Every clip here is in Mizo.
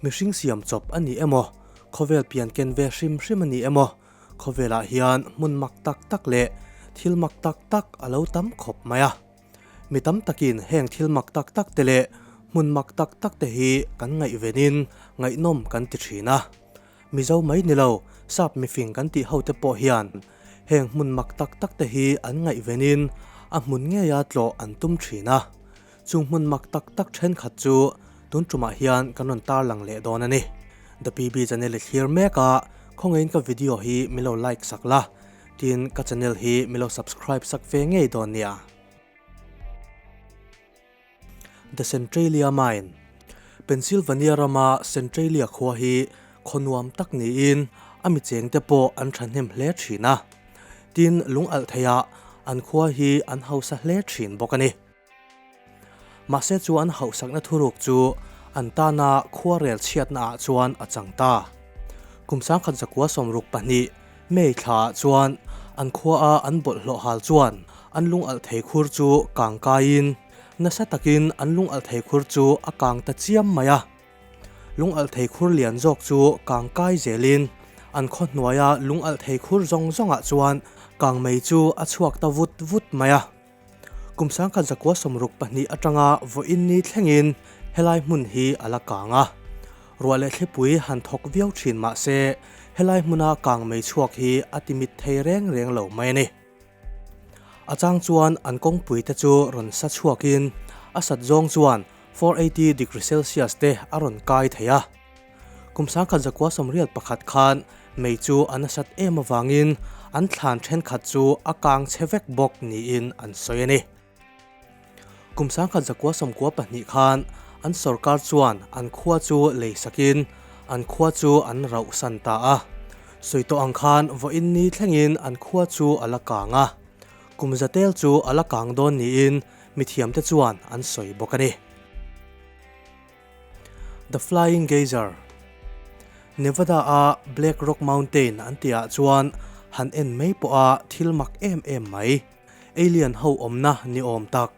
Mihring siam chawp a ni emaw, khawvel pian ken ve hrim hrim a ni emaw, khawvelah hian hmun mak tak tak leh thil mak tak tak a lo tam khawp mai a. Mi tam takin heng thil mak tak tak te leh hmun mak tak tak te hi kan ngaihvenin ngaihnawm kan ti thin a. Mizo mai ni lo, sap mifing kan tih hote pawh hian heng hmun mak tak tak te hi an ngaihvenin a hmun ngeia tlawh an tum thin a. Chung hmun mak tak tak thenkhat chu tun tumah hian kan rawn tarlang leh dawn a ni. The PB channel i thlir mek a, khawngaihin ka video hi min lo like sak la, tin ka channel hi min lo subscribe sak ve ngei dawn nia. The Centralia Mine, Pennsylvania rama Centralia khua hi khaw nuam tak niin a mi chengte pawh an thahnem hle thin a. Tin, lung alh theiah an khua hi an hausa hle thin bawk a ni. Mahse chu an hauhsakna thuruk chu an tana khua rel chhiatna ah chuan a chang ta. Kum 1962 May thla ah chuan an khua a an bawlhhlawh hal chuan an lung alh thei khur chu kang kaiin nasa takin an lung alh thei khur chu a kang ta chiam mai a. Lung alh thei khur lian zawk chu kang kai zelin an khaw hnuaia lung alh thei khur zawng zawngah chuan kang mei chu a chhuak ta vut vut mai a. Kum 1962 atanga vawiin ni thlengin helai hmun hi a la kang a. Ruah leh thlipui han thawk viau thin mah se helai hmuna kang mei chhuak hi a ti mit thei reng reng lo mai a ni. A chang chuan an kawngpui te chu rawn sa chhuakin a sat zawng chuan 480 degree celsius te a rawn kai thei a. Kum 1981 khan mei chu a nasat em avangin an thlan thenkhat chu a kang chhe vek bawk niin an sawi a ni. Kum 1992 khan an sorkar chuan an khua chu lei sakin an khua chu an rauhsan ta a. Sawi tawh ang khan vawiin ni thlengin an khua chu a la kang a. Kum zatel chu a la kang dawn niin mithiamte chuan an sawi bawk a ni. The Flying Geyser, Nevada-a Black Rock Mountain an tihah chuan han en mai pawha thil mak em em mai, alien ho awmna ni awm tak,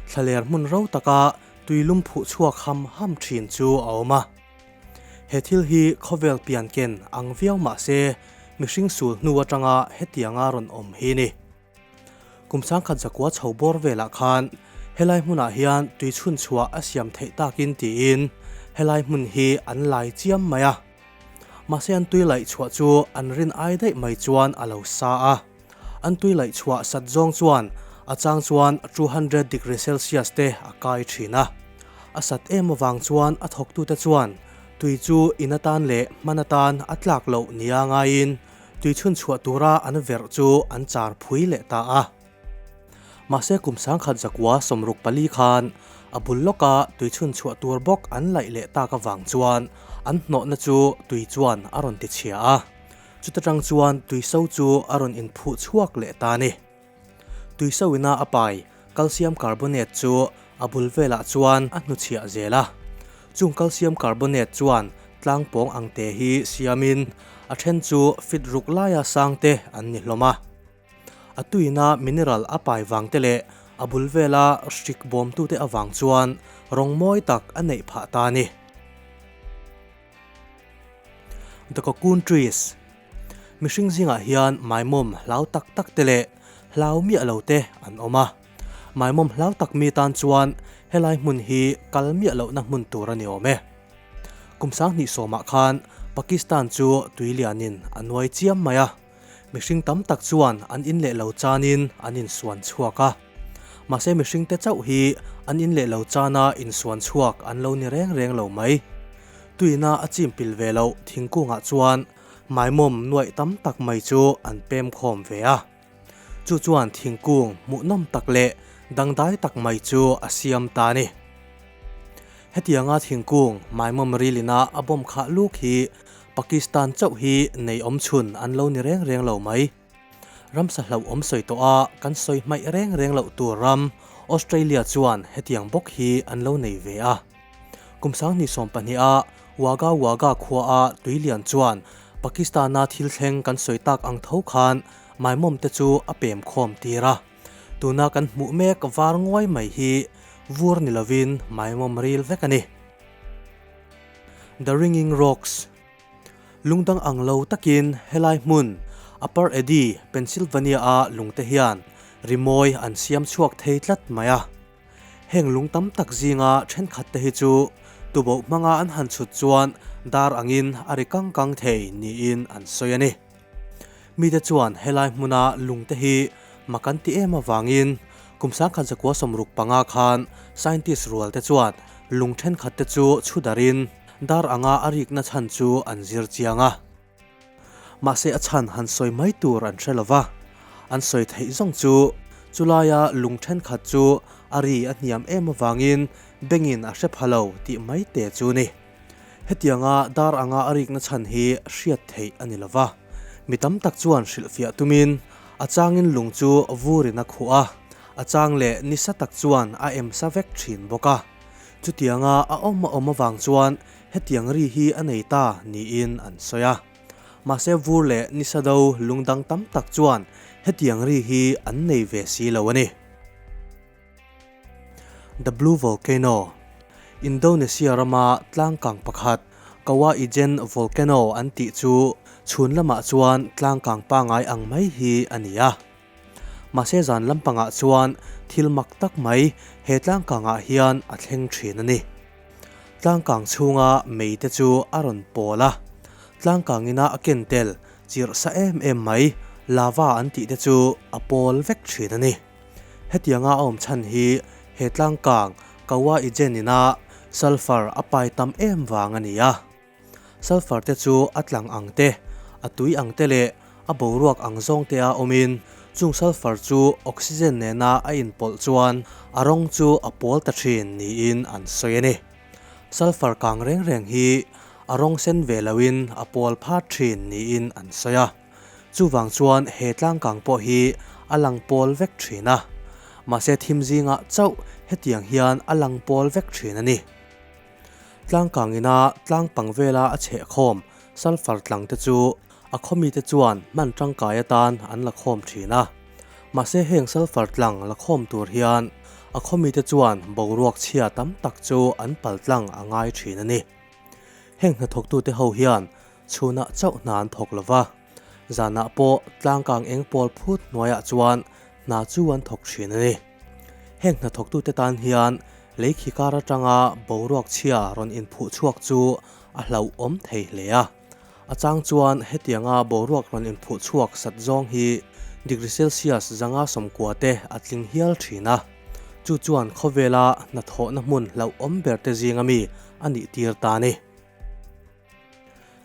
thlaler hmun ro taka tuilum phuh chhuak ham ham thin chu a awm a. He thil hi khawvel pian ken ang viau mah se mihring sul hnu atanga hetianga rawn awm hi ni. Kum 1900 chho bawr velah khan helai hmunah hian tui chhun chhuah a siam theih takin tiin helai hmun hi an lai chiam mai a. Mahse an tui laih chhuah chu an rin ai daih mai chuan a lo sa a. An tui laih chhuah sat zawng chuan a chang chuan 200 degree celsius te a kai thin a. A sat em avang chuan a thawktute chuan tui chu in atan leh hman atan a tlak loh nia ngaiin Tui chhun chhuah tura an verh chu an char phui leh ta a. Mahse kum 1964 khan a bul lawka tui chhun chhuah tur bawk an laih leh tak avang chuan an hnawhna chu tui chuan a rawn ti chhia a. Chuta tang chuan tui so chu a rawn inphuh chhuak leh ta a ni. Tui so ina a pai calcium carbonate chu a bul velah chuan a hnuchhiah zel a. Chung calcium carbonate chuan tlang pawng ang te hi siamin a then chu fit ruk laia sang te an ni hlawm a. A tuina mineral a pai vang te leh a bul vela hrik bawmtute avang chuan rawng mawi tak a neih phah ta a ni. The Cocoon Trees Mihring zingah hian maimawm hlau tak tak te leh hlau miah lo te an awm a. Maimawm hlau tak mi tan chuan helai hmun hi kal miah lohna hmun tur a ni awm e. Kum 2010ah khan Pakistan chu tui lianin a nuai chiam mai a. Mihring tam tak chuan an in leh lo chanin an insuan chhuak a. Mahse mihring te chauh hi an in leh lo chana insuan chhuak an lo ni reng reng lo mai. Tuina a chim pil ve loh thingkungah chuan maimawm nuaih tam tak mai chu an pem khawm ve a. Chu chuan thingkung hmuhnawm tak leh dangdai tak mai chu a siam ta a ni. Hetianga thingkung maimawm rilina a bawm khah luk hi Pakistan chauh hi nei awm chhun an lo ni reng reng lo mai. Ramsa hlauhawm sawi tawh a kan sawi hmaih reng reng loh tur ram Australia chuan hetiang bawk hi an lo nei ve a. Kum 2020 a Wagga Wagga khua a tuilian chuan Pakistan-a thil thleng kan sawi tak ang tho khan maimawm te chu a pem khawm tir a. Tuna kan hmuh mek var nguai mai hi vur ni lovin maimawm ril vek a ni. The Ringing Rocks. Lungdang ang lo takin helai hmun, Upper Eddy, Pennsylvania-a lungte hian rimawi an siam chhuak thei tlat mai a. Heng lung tam tak zinga thenkhat te hi chu tuboh hmanga an han chhut chuan dar angin a ri kang kang thei niin an sawi a ni. Mite chuan helai hmuna lungte hi mak an ti em avangin kum 1965 khan scientist rual te chuan lung thenkhat te chu chhu darin dar anga a rikna chhan chu an zir chiang a. Mahse a chhan han sawi mai tur an hre lova, an sawi theih zawng chu chulaia lung thenkhat chu a ri a hniam em avangin bengin a hre pha lo tih mai te chu ni. Hetianga dar anga a rikna chhan hi hriat theih a ni lova, mi tam tak chuan hrilhfiah tumin a changin lung chu vurin a khuh a, a chang leh nisa tak chuan a em sa vek thin bawk a. Chutianga a awm a awm avang chuan hetiang ri hi a nei ta niin an sawi a. Mahse vur leh nisa do lung dang tam tak chuan hetiang ri hi an nei ve si lo a ni. The Blue Volcano, Indonesia rama tlangkang pakhat Kawah Ijen Volcano an tih chu chhun lamah chuan tlangkang pangai ang mai hi a ni a. Mahse zan lampangah chuan thil mak tak mai he tlangkangah hian a thleng thin a ni. Tlangkang chhunga mei te chu a rawn pawl a, tlangkang ina a ken tel chirh sa em em mai lava an tih te chu a pawl vek thin a ni. Hetianga a awm chhan hi he tlangkang Kawa Ijen ina sulphur a pai tam em vang a ni a. Sulphur te chu a tlang ang te, a tui ang te leh a boruak ang zawng te a awmin chung sulphur chu oxygen nena a inpawlh chuan a rawng chu a pawl ta thin niin an sawi a ni. Sulphur kang reng reng hi a rawng sen ve loin a pawl phat thin niin an sawi a. Chuvang chuan he tlangkang pawh hi a lang pawl vek thin a, mahse thim zingah chauh hetiang hian a lang pawl vek thin a ni. Tlangkang ina tlang pang vela a chhehkhawm sulphur tlang te chu a khawmite chuan hman tangkai atan an la khawm thin a, mahse heng sulphur tlang la khawm tur hian a khawmite chuan boruak chhia tam tak chu an pal tlang a ngai thin a ni. Heng hnathawktute ho hian Chhunah chauh hna an thawk lo va, zanah pawh tlangkang eng pawl phut hnuaiah chuan hna chu an thawk thin a ni. Heng hnathawktute tan hian lei khi kar atanga boruak chhia rawn inphuh chhuak chu a hlauhawm thei hle a. A chang chuan hetianga boruak rawn inphuh chhuak sat zawng hi degree Celsius 190 te a tling hial thin a. Chu chuan khawvela hnathawhna hmun hlauhawm berte zinga mi a nih tir ta a ni.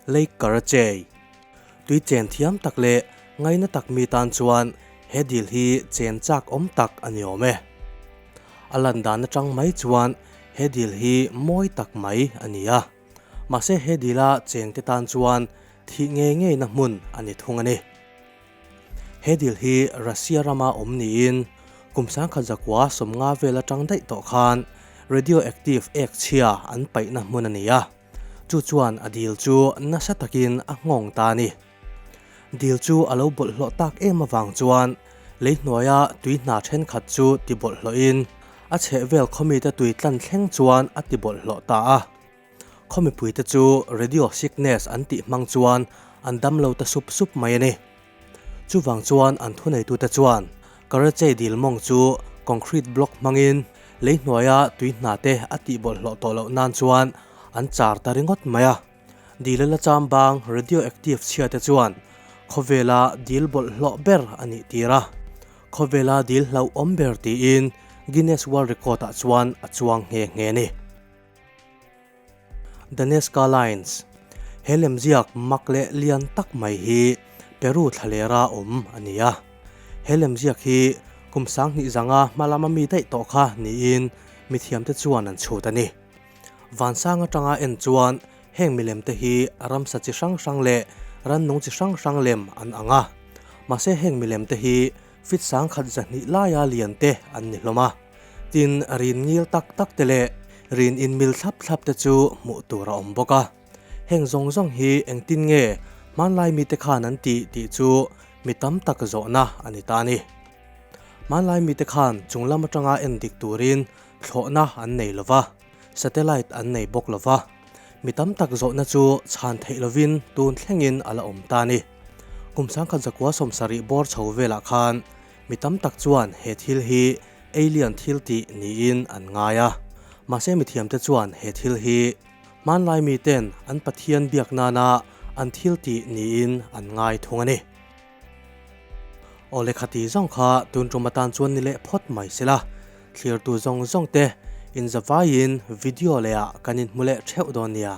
Lake Karachay. Tui chen thiam tak leh ngaina tak mi tan chuan he dil hi chen chak awm tak a ni awm e. A lan dan atang mai chuan he dil hi mawi tak mai a ni a. Mahse he dila chengte tan chuan thih ngei ngeina hmun a ni thung a ni. He dil hi Russia rama awm niin kum 1950 vel atang daih tawh khan radioactive ek chhia an paihna hmun a ni a. Chu chuan a dil chu nasa takin a nghawng ta a ni. Dil chu a lo bawlhhlawh tak em avang chuan lei hnuaia tui hna thenkhat chu ti bawlhhlawhin a chhehvel khawmite tui tlan thleng chuan a ti bawlhhlawh ta a. Khaw mipuite chu radio sickness an tih hmang chuan an damlo ta sup sup mai a ni. Chuvang chuan an thuneitute chuan Karachei dil mawng chu concrete block hmangin lei hnuaia tui hna te a tih bawlhhlawh tawh loh nan chuan an char ta ringawt mai a. Dil a la cham bang radioactive chhia te chuan khawvela dil bawlhhlawh ber a nih tir a. Khawvela dil hlauhawm ber tiin Guinness World Record ah chuan a chuang nghe nghe a ni. The Nazca Lines, He lemziak mak leh lian tak mai hi Peru thlalera awm a ni a. He lemziak hi kum 2000 zanga hma lama mi daih tawh kha niin mithiamte chuan an chhut a ni. Vansang atanga en chuan heng milemte hi ramsa chi hrang hrang leh rannung chi hrang hrang lem an ang a. Mahse heng milemte hi fit 1200 laia lian te an ni hlawm a. Tin, rin ngil tak tak te leh rin inmil thlap thlap te chu hmuh tur a awm bawk a. Heng zawng zawng hi engtin nge hmanlai mite khan an tih tih chu mi tam tak zawhna a ni ta a ni. Hmanlai mite khan chunglam atanga en dik turin thlawhna an nei lo va, satellite an nei bawk lo va. Mi tam tak zawhna chu chhan theih lovin tun thlengin a la awm ta a ni. Kum 1970 bawr chho velah khan mi tam tak chuan he thil hi alien thil tih niin an ngai a. Mahse mithiamte chuan he thil hi hmanlai miten an Pathian biak nana an thil tih niin an ngai thung a ni. Aw lehkha ti zawng kha tun tum atan chuan ni leh phawt mai se la, thlirtu zawng zawng te inzavaiin video leh ah kan inhmu leh theuh dawn nia.